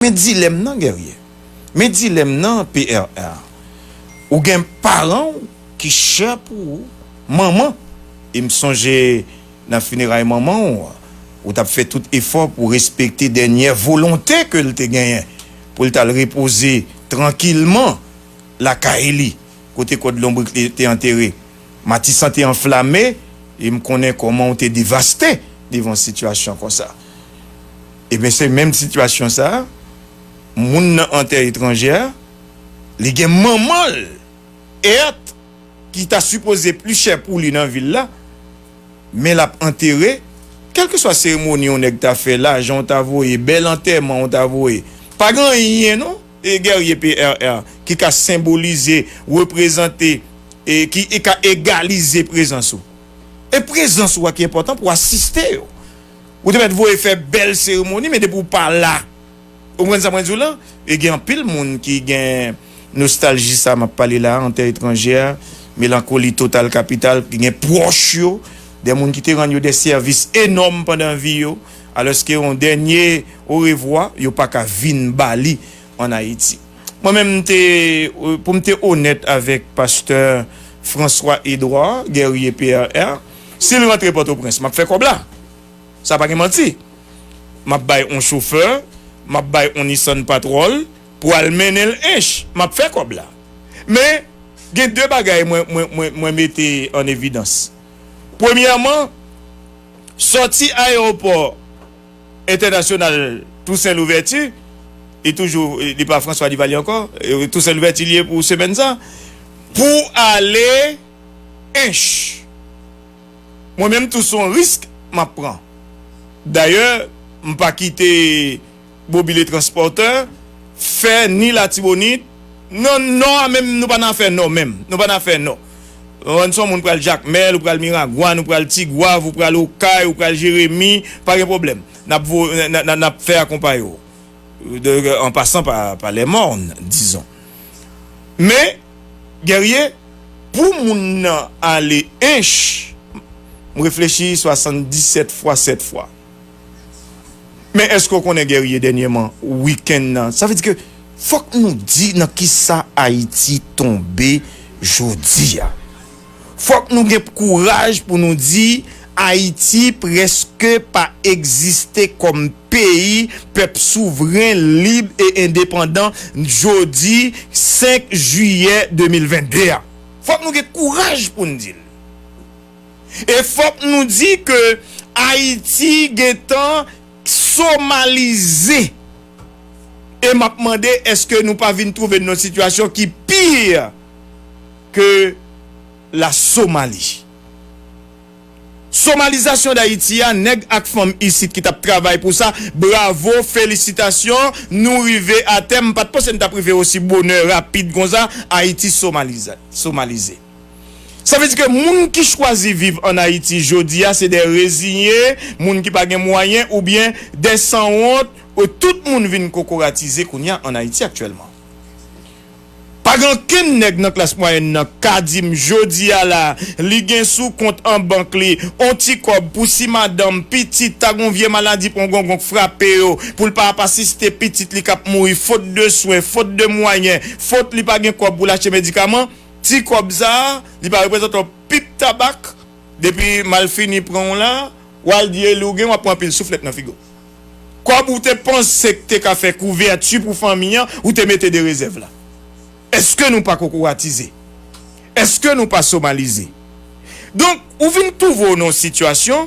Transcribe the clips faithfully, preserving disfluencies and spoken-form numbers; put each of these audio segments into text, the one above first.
Men dilèm nan, Guerrier. Men dilèm nan, P R R. Ou gen paran w ki chè pou ou, manman. E m sonje nan fineray manman w, ou t ap fè tout efò pou respekte dènyè volonte ke l te genyen, pou l t al repoze trankilman lakay li, kote kòd lonbrik li te antere. Matisan te anflame, e m konnen kòman w te devaste devan sitiyasyon konsa. Ebyen, se menm sitiyasyon sa a, moun nan an tè etranjè a, li gen manman l, Ert, ki ta sipoze pli chè pou li nan vil la, men l ap antere, kèlkeswa seremoni yon nèg ta fè, lajan w ta voye, bèl antèman w ta voye, pa gen anyen non, e Guerrier, P R R, ki ka senbolize, reprezante, e ki e ka egalize prezans ou. E prezans ou a ki enpòtan pou asiste yo. Ou te mèt voye fè bèl seremoni, men depi w pa la, ou konprann sa mwen di w lan? E gen anpil moun ki gen nostalji sa m ap pale la, an tè etranjè, melankoli total kapital, ki gen pwòch yo, de moun ki te rann yo de sèvis enòm pandan vi yo, alòske yon dènye orevwa, yo pa ka vin ba li ann Ayiti. Mwen menm, m te, pou m te onèt avèk pastè François Edouard, Guerrier P R R, si l rantre Pòtoprens, m ap fè kòb la. Sa pa gen manti. M ap bay on chofè, m ap bay on Nissan Patrol pou al mennen l Ench. M ap fè kòb la. Men, gen de bagay mwen, mwen, mwen, mwen mete an evidans. Premyèman, sòti ayewopò entènasyonal Tousen Louvèti, li toujou, li pa François Duvalier ankò, e, Tousen Louvèti li ye pou semèn sa, pou ale Ench. Mwen menm tou se yon risk m ap pran. Dayè, m pa kite Bobile Transpòtè fè ni Latibonit, nan Nò a menm, nou pa nan afè Nò menm. Nou pa nan afè Nò. Ou konprann, se yon moun pral Jakmèl, ou pral Miragwàn, ou pral Tigwav, ou pral Okay, ou pral Jeremi, pa gen pwoblèm. N ap vo-, n, n, n, n ap fè akonpaye w. De, an pasan pa, pa Lèmòn, dizon. Men, Guerrier, pou moun nan ale Ench, m reflechi swasanndisèt fwa, sèt fwa. Men èske w konnen, Guerrier, dènyèman, wikenn nan, sa vle di ke fòk nou di nan kisa Ayiti tonbe jodi a. Fòk nou gen kouraj pou nou di Ayiti prèske pa egziste kòm peyi, pèp souvren, lib e endepandan jodi senk jiyè de mil vennde a. Fòk nou gen kouraj pou n di l. E fòk nou di ke Ayiti gentan somalize. E m ap mande, èske nou pa vin twouve n nan yon sitiyasyon ki pi ke la Somali? Somalizasyon d Ayiti a, nèg ak fanm isit ki t ap travay pou sa, bravo, felisitasyon, nou rive a tèm. M pa t panse n t ap rive osi bonè, rapid konsa. Ayiti somalize, somalize. Sa vle di ke moun ki chwazi viv ann Ayiti jodi a, se de reziye, moun ki pa gen mwayen, oubyen de sanwont, e tout moun vin kokoratize kounye a ann Ayiti aktyèlman. Pa gen okenn nèg nan klas mwayèn nan ka di m jodi a la, li gen sou kont an bank li on ti kòb pou si madanm, pitit, ta gen on vye maladi pongongon k frape yo, pou l pa ap asiste pitit li k ap mouri, fot de swen, fot de mwayen, fot li pa gen kòb pou l achte medikaman, ti kòb sa a, li pa reprezante on pip tabak, depi malfini pran w la, w al di e li w gen, w ap pran anpil souflèt nan figi w. Kòb ou te panse k te ka fè kouvèti pou fanmi an, ou te mete de rezèv la. Èske nou pa kokoratize? Èske nou pa somalize? Donk, ou vin twouve w nan yon sitiyasyon,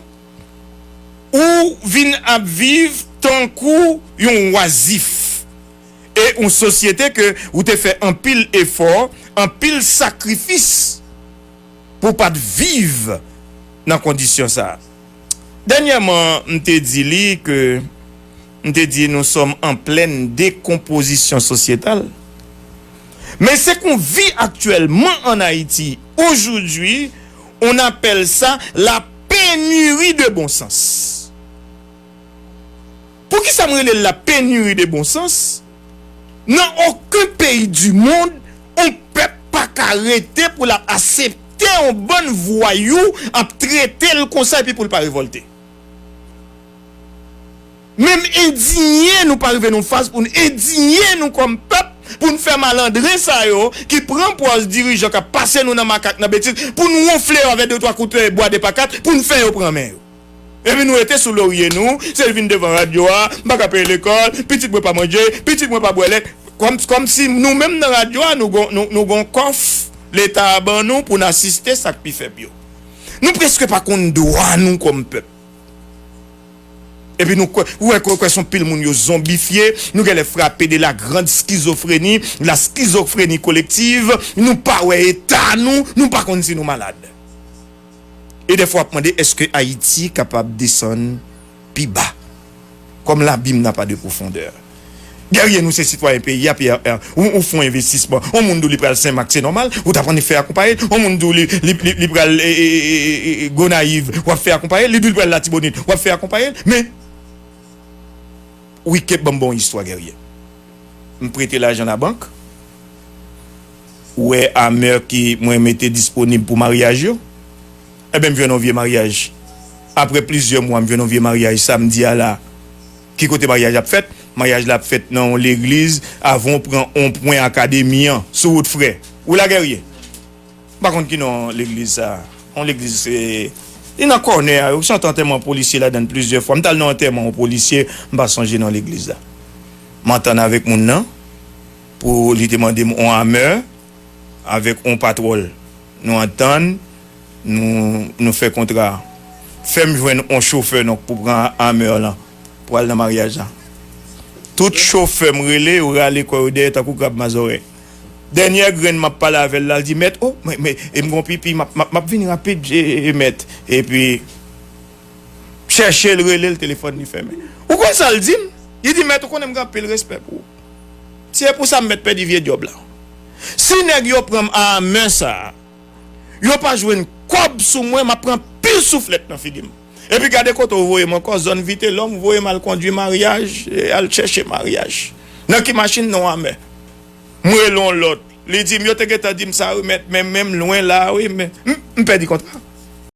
ou vin ap viv tankou yon wazif. E yon sosyete ke ou te fè anpil efò, anpil sakrifis pou w pa t viv nan kondisyon sa a. Dènyèman, m te di li ke, m te di nous sommes en pleine décomposition sociétale. Men se qu'on vit actuellement en Haïti, aujourd'hui, on appelle ça la pénurie de bon sens. Poukisa m rele l la pénurie de bon sens? Nan okenn peyi di mond, on pèp pa ka rete pou l ap asepte on bann vwayou ap trete l konsa epi pou l pa revòlte. Menm endiye nou pa rive nan faz pou n endiye nou kòm pèp, pou n fè malandren sa yo ki pran pòz dirijan k ap pase nou nan makak, nan betiz, pou n wonfle yo avèk de twa kout bwa de pa kat, pou n fè yo pran men yo. Epi nou rete sou lorye nou, se vin devan radyo a, m pa ka peye lekòl, pitit mwen pa manje, pitit mwen pa bwè lèt. Kòm, kòmsi nou menm nan radyo a, nou gon, nou, nou gon kòf Leta a ban nou pou n asiste sa k pi fèb yo. Nou prèske pa konn dwa nou kòm pèp. Epi nou kwè, ou wè, kwè, kwè se yon pil moun yo zonbifye, nou genlè frape de la grande schizophrénie, la schizophrénie collective, nou pa wè eta nou, nou pa konn si nou malad. E dèfwa w ap mande, èske Ayiti kapab desann pi ba? Comme l'abîme n'a pas de profondeur. Guerrier, nou se sitwayen peyi a, peyi a, ou, ou fè yon envestisman. Yon moun di w li pral Senmak, se nòmal, ou t ap annik fè akonpaye l. Yon moun di w li, li, li, li pral e, e, e, e, e, Gonayiv, w ap fè akonpaye l. Li di w li pral Latibonit, w ap fè akonpaye l. Men, Wikep ban m ba w yon istwa, Guerrier. M prete lajan labank. Ou wè amè ke mwen mete disponib pou maryaj yo? Enben, m jwenn yon vye maryaj. Apre plizyè mwa, m jwenn yon vye maryaj samdi a la. Ki kote maryaj ap fèt? Maryaj la ap fèt nan yon legliz, avan w pran yon pwen akademi an, sou wout Frè. Ou la, Guerrier? M pa konn ki non legliz sa. Yon legliz, e, li nan kònè a, yo chante antèman polisye ladan l plizyè fwa. M t al nan antèman yon polisye, m pa sonje non legliz la. M antann avèk moun nan, pou li te mande m yon amè, avèk yon patwòl. Nou antann, nou, nou fè kontra. Fè m jwenn yon chofè, donk, pou pran amè lan, pou al nan maryaj la. Tout chofè m rele, yo rale kò yo dèyè tankou krab mazòrèy. Dènyè grenn m ap pale avè l la, l di, "Mèt, o, men, men, e m gon pipi, m ap, m ap, m ap vini rapid, e, e, e, mèt." Epi, chèche l, rele l, telefòn li fèmen. Ou konn sa l di m? Li di, "Mèt, ou konnen m gen anpil respè pou ou. Si e pou sa, m mèt pèdi vye djòb la." Si nèg yo pran m a men sa a, yo pa jwenn kòb sou mwen, m ap pran pil souflèt nan figi m. Epi gade kote w voye m ankò, zòn Vitelòm, voye m al kondui maryaj, e al chèche maryaj. Nan ki machin? Nan yon amè. M rele yon lòt. Li di m, "Yo te gentan di m sa, wi, mèt, men, men m lwen la, wi, men." M, m pèdi kontra.